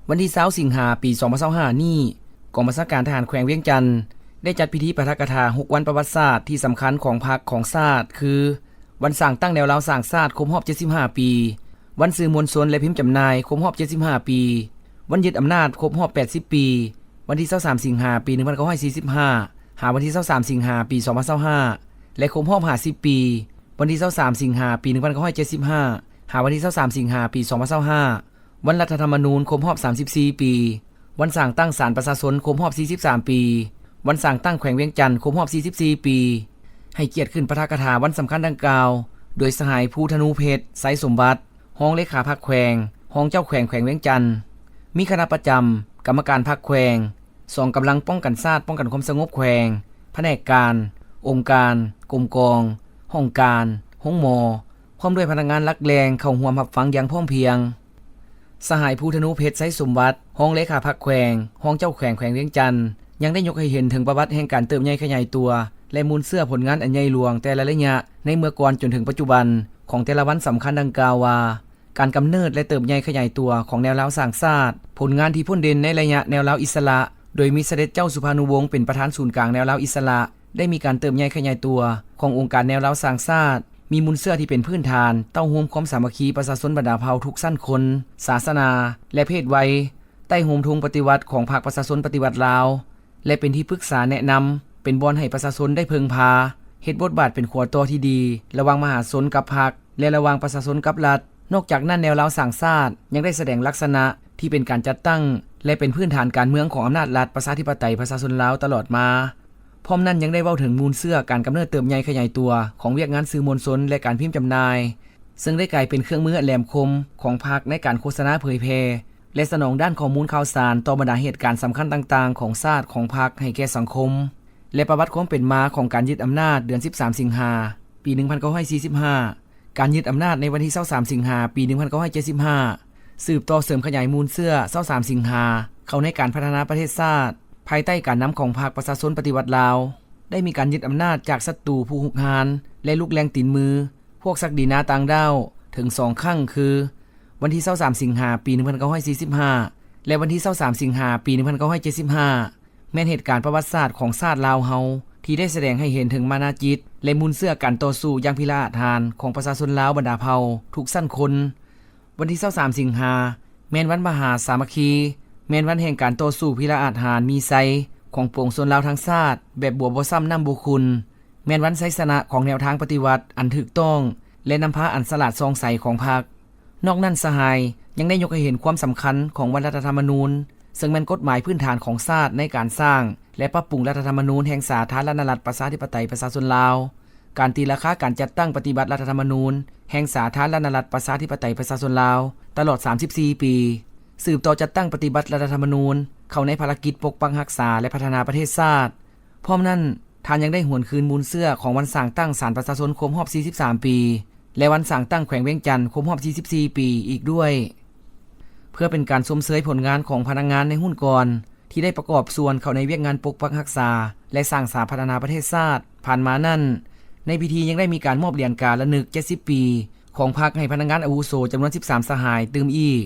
ວັນທີຊາວ ສິງຫາ ປີສອງພັນຊາວຫ້ານີ້, ກອງບັນຊາການທະຫານແຂວງວຽງຈັນ ໄດ້ຈັດພິທີປາຖະກະຖາ ຫົກວັນປະຫວັດສາດທີ່ສຳຄັນຂອງພັກຂອງຊາດ ຄື ວັນສ້າງຕັ້ງແນວລາວສ້າງຊາດຄົບຮອບເຈັດສິບຫ້າປີ, ວັນສື່ມວນຊົນ ແລະ ພິມຈຳໜ່າຍຄົບຮອບເຈັດສິບຫ້າປີ, ວັນຍຶດອຳນາດຄົບຮອບແປດສິບປີ, ວັນທີຊາວສາມ ສິງຫາ ປີໜຶ່ງພັນເກົ້າຮ້ອຍສີ່ສິບຫ້າ ຫາວັນທີຊາວສາມ ສິງຫາ ປີສອງພັນຊາວຫ້າ ແລະ ຄົບຮອບຫ້າສິບປີ, ວັນທີຊາວສາມ ສິງຫາ ປີໜຶ່ງພັນເກົ້າຮ້ອຍເຈັດສິບຫ້າ ຫາວັນທີຊາວສາມ ສິງຫາ ປີສອງພັນຊາວຫ້າ ວັນລັດຖະທຳມະນູນຄົບຮອບສາມສິບສີ່ປີ, ວັນສ້າງຕັ້ງສານປະຊາຊົນຄົບຮອບສີ່ສິບສາມປີ, ວັນສ້າງຕັ້ງແຂວງວຽງຈັນຄົບຮອບສີ່ສິບສີ່ປີ, ໃຫ້ກຽດຂຶ້ນປາຖະກະຖາວັນສຳຄັນດັ່ງກ່າວ ໂດຍສະຫາຍ ພູທະນູເພັດ ໄຊສົມບັດ ຮອງເລຂາພັກແຂວງ, ຮອງເຈົ້າແຂວງແຂວງວຽງຈັນ, ມີຄະນະປະຈຳ, ກຳມະການພັກແຂວງ, ກອງກຳລັງປ້ອງກັນຊາດ ປ້ອງກັນຄວາມສະຫງົບແຂວງ, ພະແນກການ, ອົງການ, ກົມກອງ, ຫ້ອງການ, ໂຮງໝໍ, ພ້ອມດ້ວຍພະນັກງານຫຼັກແຫຼ່ງເຂົ້າຮ່ວມຮັບຟັງຢ່າງພ້ອມພຽງ. ສະຫາຍ ພູທະນູເພັດ ໄຊສົມບັດ ຮອງເລຂາພັກແຂວງ, ຮອງເຈົ້າແຂວງແຂວງວຽງຈັນ ຍັງໄດ້ຍົກໃຫ້ເຫັນເຖິງປະຫວັດແຫ່ງການເຕີບໃຫຍ່ຂະຫຍາຍຕົວ ແລະ ມູນເຊື້ອຜົນງານອັນໃຫຍ່ຫຼວງແຕ່ລະໄລຍະໃນເມື່ອກ່ອນຈົນເຖິງປັດຈຸບັນຂອງແຕ່ລະວັນສຳຄັນດັ່ງກ່າວວ່າ ການກຳເນີດ ແລະ ເຕີບໃຫຍ່ຂະຫຍາຍຕົວຂອງແນວລາວສ້າງຊາດ, ຜົນງານທີ່ພົ້ນເດັ່ນໃນໄລຍະແນວລາວອິດສະຫຼະ ໂດຍມີສະເດັດເຈົ້າສຸພານຸວົງເປັນປະທານສູນກາງແນວລາວອິດສະຫຼະ, ໄດ້ມີການເຕີບໃຫຍ່ຂະຫຍາຍຕົວຂອງອົງການແນວລາວສ້າງຊາດ, ມີມູນເຊື້ອທີ່ເປັນພື້ນຖານ ເຕົ້າໂຮມຄວາມສາມັກຄີປະຊາຊົນບັນດາເຜົ່າທຸກຊັ້ນຄົນ, ສາສະໜາ ແລະ ເພດໄວ, ໃຕ້ໂຮມທຸງປະຕິວັດຂອງພັກປະຊາຊົນປະຕິວັດລາວ ແລະ ເປັນທີ່ປຶກສາແນະນຳ, ເປັນບ່ອນໃຫ້ປະຊາຊົນໄດ້ເພິ່ງພາ, ເຮັດບົດບາດເປັນຂົວຕໍ່ທີ່ດີລະຫວ່າງມະຫາຊົນກັບພັກ ແລະ ລະຫວ່າງປະຊາຊົນກັບລັດ. ນອກຈາກນັ້ນ, ແນວລາວສ້າງຊາດຍັງໄດ້ສະແດງລັກສະນະທີ່ເປັນການຈັດຕັ້ງ ແລະ ເປັນພື້ນຖານການເມືອງຂອງອຳນາດລັດປະຊາທິປະໄຕປະຊາຊົນລາວຕະຫຼອດມາ. ພ້ອມນັ້ນຍັງໄດ້ເວົ້າເຖິງມູນເຊື້ອການກຳເນີດເຕີບໃຫຍ່ຂະຫຍາຍຕົວຂອງວຽກງານສື່ມວນຊົນ ແລະ ການພິມຈຳໜ່າຍ, ເຊິ່ງໄດ້ກາຍເປັນເຄື່ອງມືອັນແຫຼມຄົມຂອງພັກໃນການໂຄສະນາເຜີຍແຜ່ ແລະ ສະໜອງດ້ານຂໍ້ມູນຂ່າວສານຕໍ່ບັນດາເຫດການສຳຄັນຕ່າງໆຂອງຊາດ, ຂອງພັກໃຫ້ແກ່ສັງຄົມ ແລະ ປະຫວັດຄວາມເປັນມາຂອງການຍຶດອຳນາດເດືອນສິບສາມ ສິງຫາ ປີໜຶ່ງພັນເກົ້າຮ້ອຍສີ່ສິບຫ້າ, ການຍຶດອຳນາດໃນວັນທີຊາວສາມ ສິງຫາ ປີໜຶ່ງພັນເກົ້າຮ້ອຍເຈັດສິບຫ້າ ສືບຕໍ່ເສີມຂະຫຍາຍມູນເຊື້ອຊາວສາມ ສິງຫາ ເຂົ້າໃນການພັດທະນາປະເທດຊາດ ພາຍໃຕ້ການນຳຂອງພັກປະຊາຊົນປະຕິວັດລາວ, ໄດ້ມີການຍຶດອຳນາດຈາກສັດຕູຜູ້ຮຸກຮານ ແລະ ລູກແຫຼ່ງຕີນມື ພວກສັກດີນາຕ່າງດ້າວເຖິງສອງຄັ້ງ ຄື ວັນທີຊາວສາມ ສິງຫາ ປີໜຶ່ງພັນເກົ້າຮ້ອຍສີ່ສິບຫ້າ ແລະ ວັນທີຊາວສາມ ສິງຫາ ປີໜຶ່ງພັນເກົ້າຮ້ອຍເຈັດສິບຫ້າ ແມ່ນເຫດການປະຫວັດສາດຂອງຊາດລາວເຮົາ ທີ່ໄດ້ສະແດງໃຫ້ເຫັນເຖິງມານະຈິດ ແລະ ມູນເຊື້ອການຕໍ່ສູ້ຢ່າງພິລະອາດຫານຂອງປະຊາຊົນລາວບັນດາເຜົ່າທຸກຊັ້ນຄົນ. ວັນທີຊາວສາມ ສິງຫາ ແມ່ນວັນມະຫາສາມັກຄີ, ແມ່ນວັນແຫ່ງການຕໍ່ສູ້ພິລະອາດຫານມີໄຊຂອງປວງຊົນລາວທັງຊາດແບບບົວບໍ່ຊ້ຳນ້ຳບໍ່ຂຸ່ນ, ແມ່ນວັນໄຊຊະນະຂອງແນວທາງປະຕິວັດອັນຖືກຕ້ອງ ແລະ ນຳພາອັນສະຫຼາດສ່ອງໃສຂອງພັກ. ນອກນັ້ນສະຫາຍຍັງໄດ້ຍົກໃຫ້ເຫັນຄວາມສຳຄັນຂອງວັນລັດຖະທຳມະນູນ, ເຊິ່ງແມ່ນກົດໝາຍພື້ນຖານຂອງຊາດໃນການສ້າງ ແລະ ປັບປຸງລັດຖະທຳມະນູນແຫ່ງສາທາລະນະລັດປະຊາທິປະໄຕປະຊາຊົນລາວ, ການຕີລາຄາການຈັດຕັ້ງປະຕິບັດລັດຖະທຳມະນູນແຫ່ງສາທາລະນະລັດປະຊາທິປະໄຕປະຊາຊົນລາວ ຕະຫຼອດສາມສິບສີ່ປີ, ສືບຕໍ່ຈັດຕັ້ງປະຕິບັດລັດຖະທຳມະນູນເຂົ້າໃນພາລະກິດປົກປັກຮັກສາ ແລະ ພັດທະນາປະເທດຊາດ. ພ້ອມນັ້ນ, ທ່ານຍັງໄດ້ຫວນຄືນມູນເຊື້ອຂອງວັນສ້າງຕັ້ງສານປະຊາຊົນຄົບຮອບສີ່ສິບສາມປີ ແລະ ວັນສ້າງຕັ້ງແຂວງວຽງຈັນຄົບຮອບສີ່ສິບສີ່ປີອີກດ້ວຍ. ເພື່ອເປັນການຊົມເຊີຍຜົນງານຂອງພະນັກງານໃນຮຸ່ນກ່ອນ ທີ່ໄດ້ປະກອບສ່ວນເຂົ້າໃນວຽກງານປົກປັກຮັກສາ ແລະ ສ້າງສາພັດທະນາປະເທດຊາດຜ່ານມານັ້ນ, ໃນພິທີຍັງໄດ້ມີການມອບຫຼຽນກາລະນຶກເຈັດສິບປີຂອງພັກໃຫ້ພະນັກງານອາວຸໂສຈຳນວນສິບສາມສະຫາຍຕື່ມອີກ.